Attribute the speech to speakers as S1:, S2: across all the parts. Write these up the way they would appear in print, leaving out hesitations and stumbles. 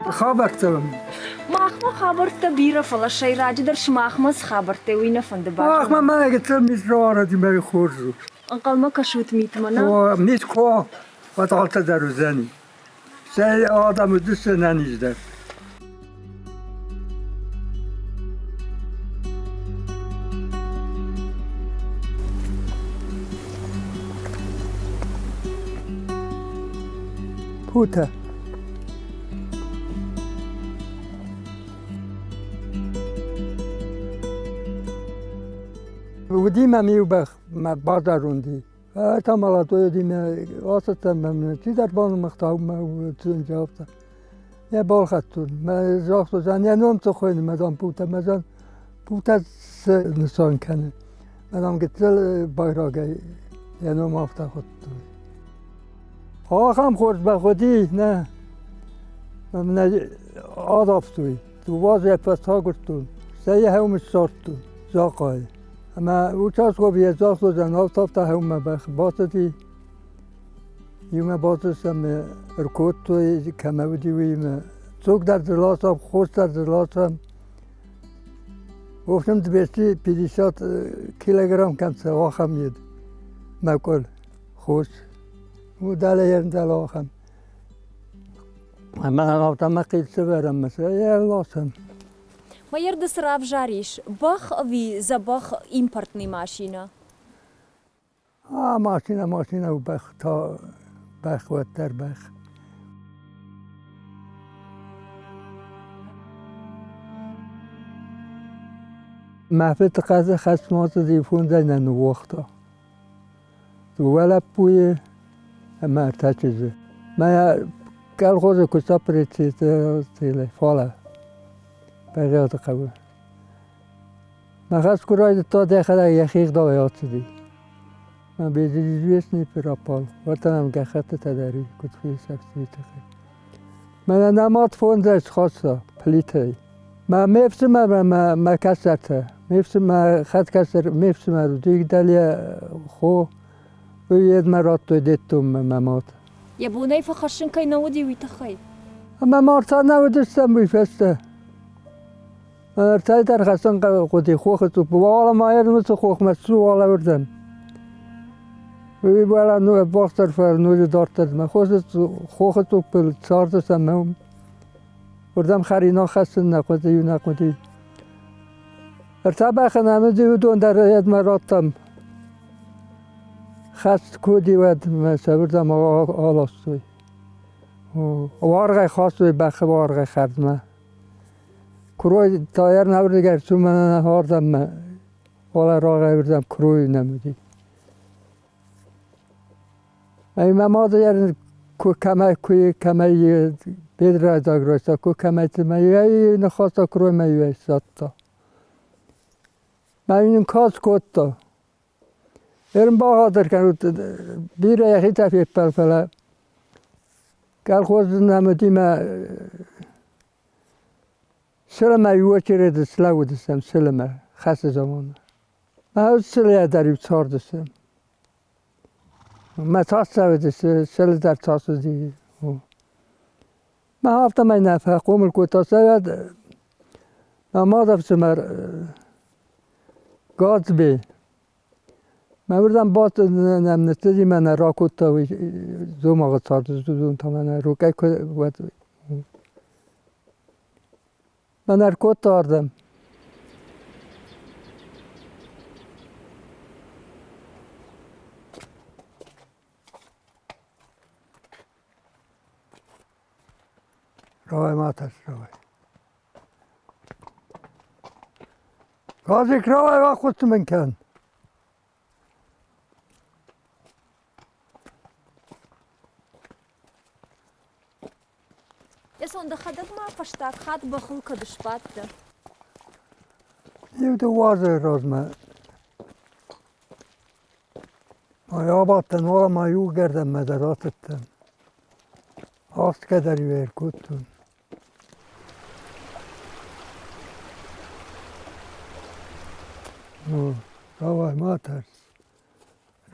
S1: Хабӕрттӕ.
S2: Махмӕ хабӕрттӕ бирӕ, фӕлӕ сӕйраджыдӕр сымахмӕ цы хабӕрттӕ, уый нӕ фӕнды базонын.
S1: Махмӕ мӕнӕ гыццыл мит рауарыди мӕ хорз у.
S2: Ӕнхъӕлмӕ кӕсут митмӕ, нӕ?
S1: О, мит куы уӕд алцыдӕр уыдзӕни. Стӕй адӕм уыдысты ӕнӕниздӕр. Путӕ. Уыди мӕм иу бӕх, мӕ базӕронди. Ӕртамалатой мӕ ацыдтӕн мӕм чидӕр банымыгъта мӕ загъта. Йӕ балхӕдтон. Мӕ загътой, йӕ ном цы хуыйны, мӕ дам Путӕ, мӕ дам Путӕ цы нысан кӕны. Мӕ дам гыццыл байрагӕй йӕ ном афтӕ хуыдтой. Ахӕм хорз бӕх уыди, нӕ, нӕ адавтой. Дыууӕ фӕцагуырдтон, стӕй йӕ хӕумӕ ссардтон Захъайы. Ӕмӕ участковый йӕ загъта, афтӕ хӕумӕ бӕх бацыди. Иумӕ бацыдыстӕм, ӕркодтой, кӕмӕ уыди, уыимӕ. Цог дӕр дзы ласам, хос дӕр дзы ласам. В общем, 250 килограмм кӕмцӕ ахӕм ед мӕкъуыл, хос. Дӕлӕ ерын дӕлӕ ахӕм. Ӕмӕ афтӕ мӕ хъилцы вӕрӕм, йӕ ласӕм.
S2: Майер, ды цы равзарис, бӕх ӕви дзӕбӕх импортный машинӕ?
S1: А машинӕ машинӕ у бӕх та бӕх уӕддӕр бӕх. Мӕ фыд хъазы хӕстмӕ фондзӕй нӕ ныууагъта. Дыууӕ лӕппуйы ӕмӕ ӕртӕ чызджы. Мӕ колхозы куыста председатель фалӕ Бӕгъиаты хъӕуы. Мӕ хӕст куы райдыдта, дӕхӕдӕг йӕхи ӕгъдауӕй ацыди. Мӕ безызвестный пропал. Уӕртӕ нӕм гӕххӕттытӕ дӕр и, куыд фесӕфт, уый тыххӕй. Мӕнӕ нӕ мад фондзӕй схаста плитӕй. Мӕ ме фсымӕр ӕмӕ мӕ кӕстӕртӕ, ме фсымӕр, хӕдкӕстӕр ме фсымӕр уыди дӕле хо, уый йедмӕ радтой деттонмӕ мӕ мад.
S2: Йӕ бонӕй фӕхӕссын кӕй нӕ уыди, уый тыххӕй?
S1: Ӕмӕ мартӕ нӕ уыдыстӕм уый фӕстӕ. Ӕртӕй дӕр хӕссын хъуыди хохы цъупп. Уалӕ ма ӕрмыцы хохмӕ ссу уалӕ уырдӕм. Уый уӕлӕ ӕввахсдӕр ноджы дарддӕр. Мӕ хохы цъуппыл цардыстӕм Уырдӕм хӕринаг хӕссын нӕ хъуыди, нӕ хъуыди. Ӕртӕ бӕхы нӕм уыди, уыдон дӕр йедмӕ радтам. Хӕст куы уыди, уӕд мӕ сӕ уырдӕм аластой. Уаргъӕй хастой бӕхы уаргъӕй хӕрдмӕ. Куырой та ӕрнӕуырдыгӕй ӕрцу мӕнӕ ардӕм уӕлӕ рагъӕй уырдӕм куырой нӕм уыди. Ӕмӕ мад куы кӕмӕй куы кӕмӕй бедрайдаг райста, куы кӕмӕй цымӕ йӕ ныхаста куыроймӕ йӕ ссадта. Мӕ йын кац кодта. Ӕрбахатыр кӕнут, бирӕ йӕхи феппӕл, фӕлӕ колхозы нӕм уыди мӕ Сылымӕ иу очереды слӕууыдыстӕм сылымӕ хӕсты заманы. Мӕ сылыйӕ дӕр-иу цардыстӕм. Мӕ цас цӕуыдысты, сылы дӕр цас уыди. Мӕ афтӕмӕй нӕ фӕхъомыл кодта сӕ мӕ мад ӕфсымӕр Гадзбе. Мӕ уырдӕм нӕм ныццыди мӕ нӕ ракодта уый Дзомагъы царды та мӕнӕ рукъӕй куы уӕд Мӕн ӕркодта ардӕм. Рауай, ма тӕрс, рауай. Газик, рауай, баххуыс мын кӕн.
S2: Ясон, дӕхӕдӕг ма фӕстаг хатт бӕхыл кӕд сбадтӕ?
S1: Иу дыууӕ азы размӕ абадтӕн, уӕлӕ ма иугӕрдӕммӕ дӕр ацыдтӕн. Ахсгӕ дӕр-иу ӕркодтон. Рауай, ма тӕрс.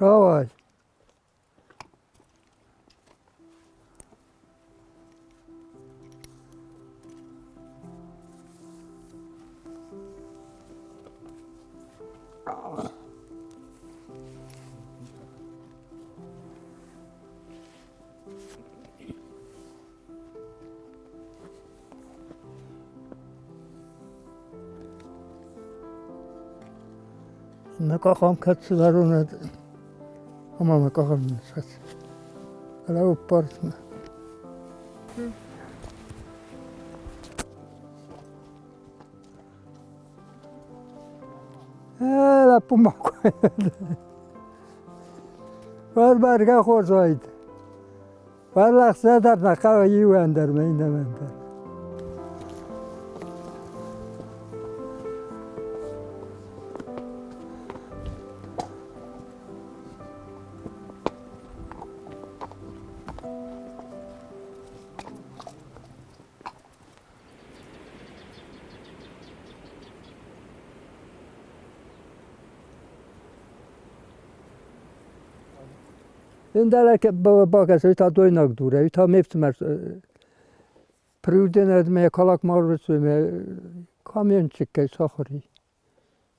S1: Рауай. Мӕ къахам кӕд цыдӕр ӕмӕ мӕ къахам ӕрӕппӕрстмӕ. Лӕппу ма Уӕд бӕргӕ хорз уаид. Фӕлӕ ӕхца дӕр нӕ хъӕуы иуӕн дӕр мӕ иннӕмӕн дӕр. Бакӕс, та дойнаг дур, та ме фсымӕр Прюден ме калак марвыцуй ме каменчиккӕй сахури.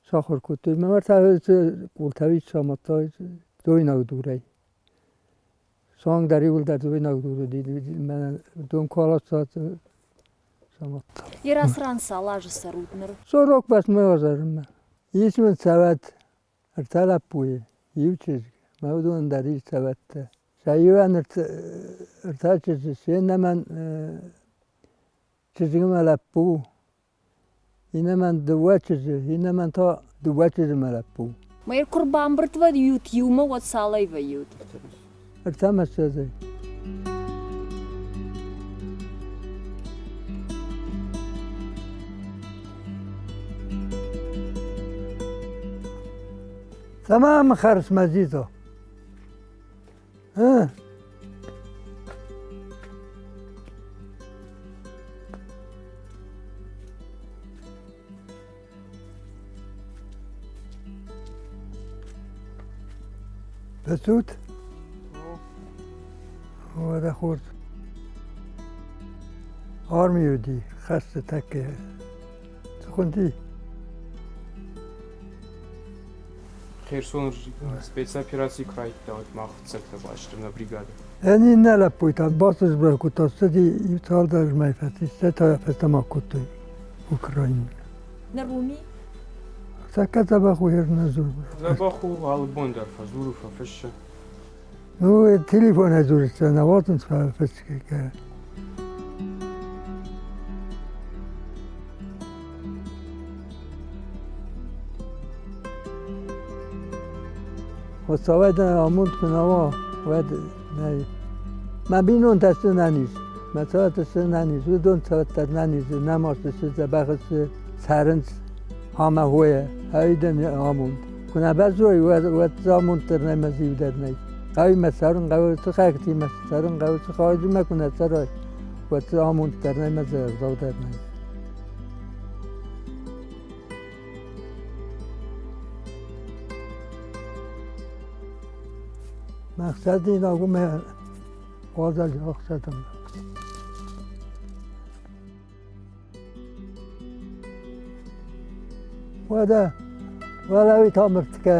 S1: Сахур кодтой. Мӕ та къултӕ самадта дойнаг дурӕй. Суанг дӕр иуылдӕр дойнаг дур уыди. Мӕнӕ дон куы аласта, самадта.
S2: Йӕ рацыран цал азы цӕрут ныр?
S1: Сорок восьмой азы. Ис мын цӕуӕт ӕртӕ лӕппуйы, иу чызг, мӕ уыдонӕн дӕр ис цӕуӕттӕ. Сӕ иуӕн ӕртӕ чызджы, се ннӕмӕн чызгмӕ лӕппу, иннӕмӕн дыууӕ чызджы, иннӕмӕн та дыууӕ чызгмӕ лӕппу.
S2: Мӕ куы рбамбырд вӕййут иумӕ, уӕд цалӕй вӕййут?
S1: Ӕртӕ мӕ ссӕдзӕй. Цӕмӕ мӕ хӕрыс мӕ дзидза? А? Бацут? Уӕдӕ хорз. Арми уыди, хӕсты тӕккӕ. Цы хуынди?
S3: Херсоны спецопераци куы райдыдта, уӕд мах фыццӕгтӕ бацыдыстӕм нӕ бригады.
S1: Ӕни нӕ лӕппутӕ бацызбӕл кодта, цыди иу цалдӕр мӕй фӕцис, та фӕстӕмӕ кодтой Украинмӕ.
S2: Ныр уыми?
S1: Тӕккӕ дзӕбӕх у нӕ дзуры.
S3: Дзӕбӕх у, алы бон дӕр фӕдзуры, фӕфыссы.
S1: Ну, телефонӕй дзурыс, нӕ уадзынц фӕфысгӕ. Хуыцауӕй дӕ амонд куы нӕ уа, уӕд нӕй. Мӕ бинонтӕ сты нӕниз, мӕ цӕуӕт сты нӕниз, уыдон цӕуӕт дӕр нӕниз, нӕма сты дзӕбӕх сты, цӕрынц ӕмӕ хойӕ, ӕви дын амонд. Куы нӕ бӕззой, уӕд, уӕд амонд дӕр нӕй мӕ зиу дӕр нӕй. Хъӕуимӕ цӕрын хъӕуы, сыхӕгтимӕ цӕрын хъӕуы, сыхаджимӕ куы нӕ цӕрай, уӕд амонд дӕр нӕй мӕ ӕгъдау дӕр нӕй. Мақсады нагуме қоза жоқсадым. Уӕдӕ, уӕлӕ уый та мыртгӕ.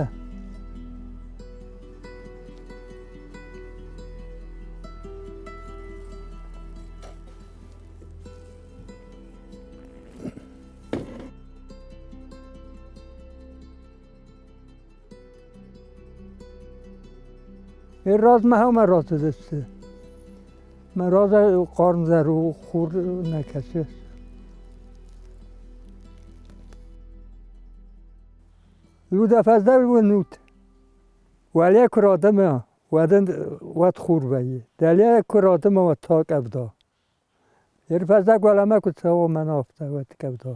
S1: Размӕ мӕ рацыдысты. Мӕ разӕй хъармдӕр у, хур нӕ кӕсы. Иу фӕздӕр уынут. Уӕле куы радымы, уӕд ын уӕд хур вӕййы. Дӕле куы радымы, уӕд та къӕвда. Ӕрфӕззӕг уӕлӕмӕ куы цӕуа, мӕн афтӕ уӕд къӕвда.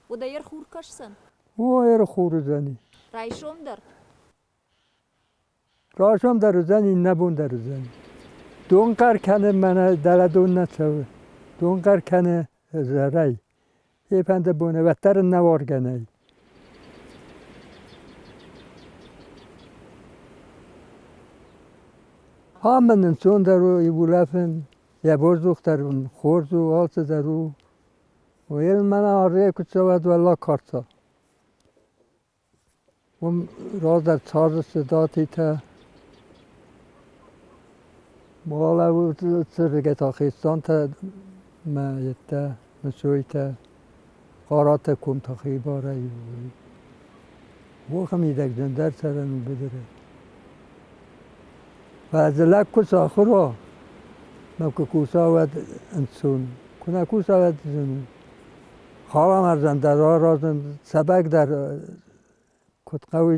S2: Уӕдӕ ӕрхур кӕсдзӕн?
S1: О, ӕрхур уыдзӕни.
S2: Райсом дӕр?
S1: Райсом дӕр уыдзӕни, иннӕбон дӕр уыдзӕни. Донхъӕр кӕны, мӕнӕ дӕлӕ дон нӕ цӕуы. Донхъӕр кӕны зӕрӕй. Ефӕнды боны уӕддӕр ын нӕ уаргӕ нӕй. Ам мын ӕнцондӕр у улӕфын, йӕ воздух дӕр хорз у, алцыдӕр у. Уый мӕнӕ ардыгӕй куы цӕуӕд уӕллаг карца. Уым раздӕр цардысты датитӕ. Уӕлӕ цыргӕ та хицӕнтӕ мӕ йедтӕ, мӕсуйтӕ, Хъараты ком та хибарӕй. Хохы мидӕг зындӕр цӕрӕн у быдыры. Фӕлӕ дзы лӕг куы сахуыр уа, мӕ куы куса, уӕд ӕнцон. Куы нӕ куса, уӕд зын у. Халамӕрзӕн дӕр аразын, цӕбӕг дӕр куыд хъӕуы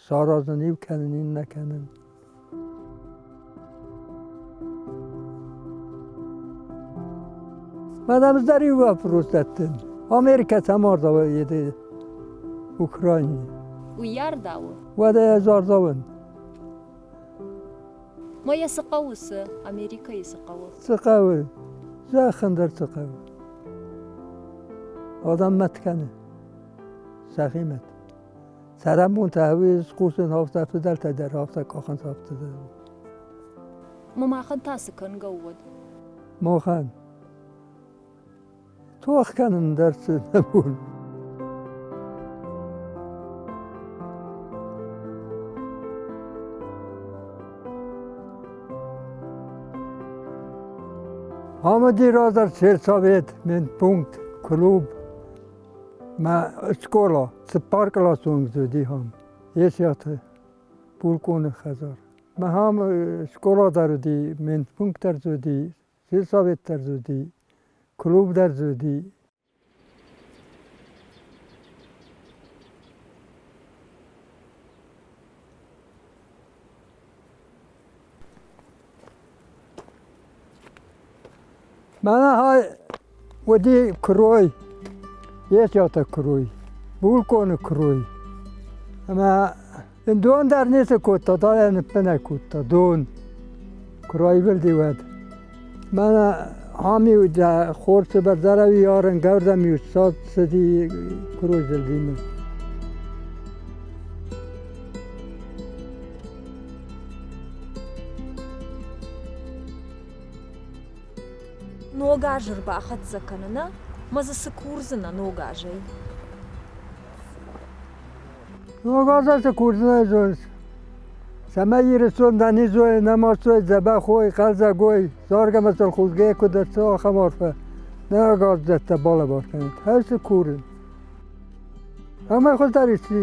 S1: саразын, иу кӕнын, иннӕ кӕнын. Мадам дӕр-иу вопрос дӕттын. Америкӕ цӕм ардауы еды Украине.
S2: Уый ардауы?
S1: Уӕдӕ ӕз ардауын.
S2: Ма йӕ цы хъӕуы, цы? Америкӕйы цы хъӕуы?
S1: Цы хъӕуы? Зӕххӕн дӕр цы хъӕуы? Адӕм мӕт кӕны. Сӕхи мӕт. Цӕрӕнбонтӕ ӕви схъусын афтӕ фыдӕлтӕ дӕр афтӕ къахынц афтӕ дӕр.
S2: Ма махӕн та цы кӕнгӕ у уӕд?
S1: Махӕн тох кӕнын дӕр цы нӕ бон. Амади раздӕр сельсовет, медпункт, клуб, Мӕ скъола цыппар къласы онг дзы уыди ам, Есиаты булкъоны хӕдзар. Мӕ ам скъола дӕр уыди, медпункт дӕр дзы уыди, сельсовет дӕр дзы уыди, клуб дӕр дзы уыди. Мӕнӕ хай уыди куырой, Есиаты куырой, булкъоны куырой. Ӕмӕ йын дон дӕр ницы кодта, дӕлӕ ныппынӕ кодта дон. Куы райвылди, уӕд. Мӕнӕ ам-иу дӕ хорз цыбырдӕрӕй арынгӕрдӕм-иу ссад цыди куырой зылдимӕ.
S2: Ног аз ӕрбахӕццӕ кӕныны мӕ дзы цы курдзынӕ ног азӕй?
S1: Ног азӕй цы курдзынӕ зоныс? Цӕмӕй Ирыстон ӕнӕниз уой, ӕнӕмаст уой, дзӕбӕх уой, хъӕлдзӕг уой, заргӕ ӕмӕ сыл худгӕ куыд ӕрцӕуа, ахӕм арфӕ нӕ ӕгасдзӕттӕ балӕвар кӕнӕд. Ӕз цы курын? Ӕмӕ хуыздӕр исчи.